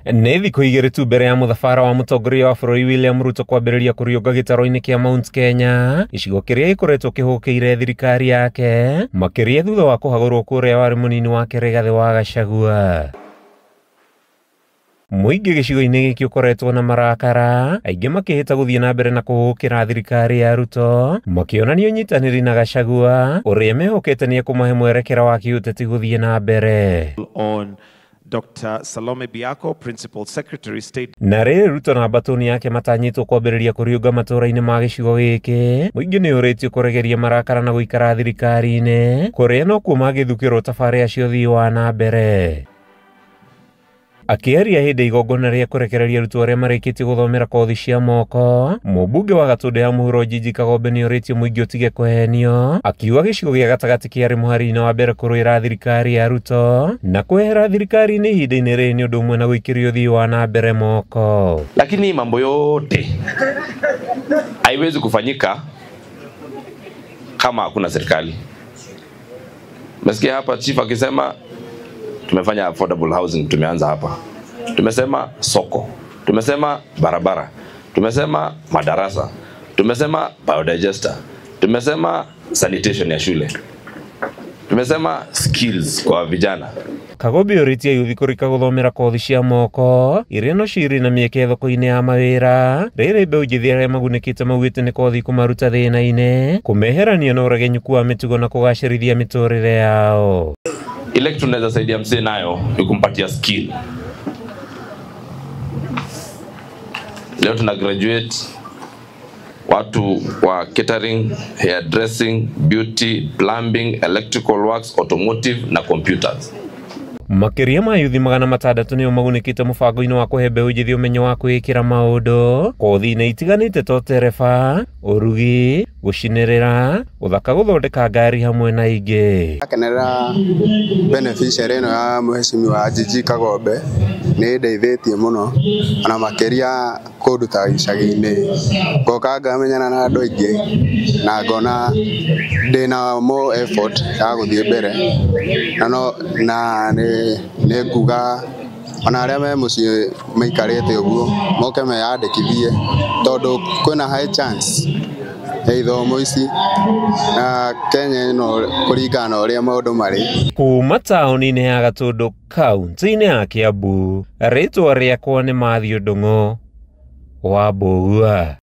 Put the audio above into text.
Nĩ thikũ igĩrĩ tu mbere ya mũthabara wa mũtongoria wa bũrũri William Ruto kwambĩrĩria kũriũnga gĩtarũ-inĩ kĩa Mount Kenya, gĩcigo kĩrĩa gĩkoretwo kĩhũkĩire thirikari yake, makĩria thutha wa kũhagũrwo kũrĩa warĩ mũnini wake Rigathĩ wa Gachagua. Mũingĩ gĩcigo-inĩ gĩkĩ ũkoretwo na marakara, aingĩ makĩhĩta gũthiĩ na mbere na kũhũkĩra thirikari ya Ruto, makĩonania ũnyitanĩri na Gachagua, ũrĩa mehokete nĩ ekũmahe mwerekera wa kĩũteti gũthiĩ na mbere. On Dr. Salome Biako, Principal Secretary, State. Na rĩrĩ Ruto na mbatũni yake matanyĩtwo kwambĩrĩria kũriũnga matũũra-inĩ ma gĩcigo gĩkĩ, mũingĩ nĩ ũrĩtio kũregeria marakara na gũikara thirikari-inĩ, kũrĩa nokuo mangĩthukĩrwo tabarĩra cia ũthii wa na mbere. Akĩaria hĩndĩ igongona rĩa kũrekereria arutwo arĩa marĩkĩtie gũthomera kothi cia moko, mũmbunge wa Gatũndũ ya mũhuro Njinji Kagombe nĩ orĩtie mũingĩ ũtige kũhenio, akiuga gĩcigo gĩa gatagatĩ kĩarĩ mũhari-inĩ wa mbere kũrũĩra thirikari ya Ruto na kwehera thirikari-inĩ ihinda-inĩ rĩrĩ nĩ ũndũ ũmwe na gũikĩrio ũthii wa na mbere moko. Lakini mambo yote haiwezi kufanyika kama hakuna serikali. Mesikia hapa chief akisema tumefanya affordable housing, tumeanza hapa. Tumesema soko, tumesema barabara, tumesema madarasa, tumesema biodigester, tumesema sanitation ya shule, tumesema skills kwa vijana. Kagombe orĩtie yuthi kũrika gũthomera kothi cia moko iria no cirĩ na mĩeke thoko-inĩ ya mawĩra. Rĩrĩ mbeũ njĩthĩ arĩa magunĩkĩte maugĩte nĩ kothi kũmaruta thĩna-inĩ, kũmeherania na ũregenyũku wa mĩtugo na kũgacĩrithia mĩtũrĩre yao. Ile kitu tunaweza saidia msee nayo ni kumpatia skill. Leo tuna graduate watu wa catering, hairdressing, beauty, plumbing, electrical works, automotive na computers. Makĩria ma yuthi 600 nĩo magunĩkĩte mũbango-inĩ wa kũhe mbeũ njĩthĩ ũmenyo wa kwĩĩkĩra maũndũ kothi-inĩ itiganĩte ta ũtereba, ũrugi, gũcinĩrĩra, gũthaka, gũthondeka ngari hamwe na ingĩ. Akenerera beneficiary ĩno ya mheshimiwa Njinji Kagombe nĩ ĩndeithĩtie mũno ona makĩria kũnduta icagi-inĩ, ngoka ngamenyana na andũ aingĩ na ngona ndĩna more effort ya gũthiĩ mbere na no na nĩ nguga ona arĩa me mũciĩ maikarĩte ũguo moke meyandĩkithie tondũ kwĩna high chance ya ithomo ici na Kenya ĩno kũringana na ũrĩa maũndũ marĩ. Kuma taũni-inĩ ya Gatũndũ kaunti-inĩ ya Kiambu, rĩtwa rĩakwa nĩ Matthew Ndung'u wa Mbũgua.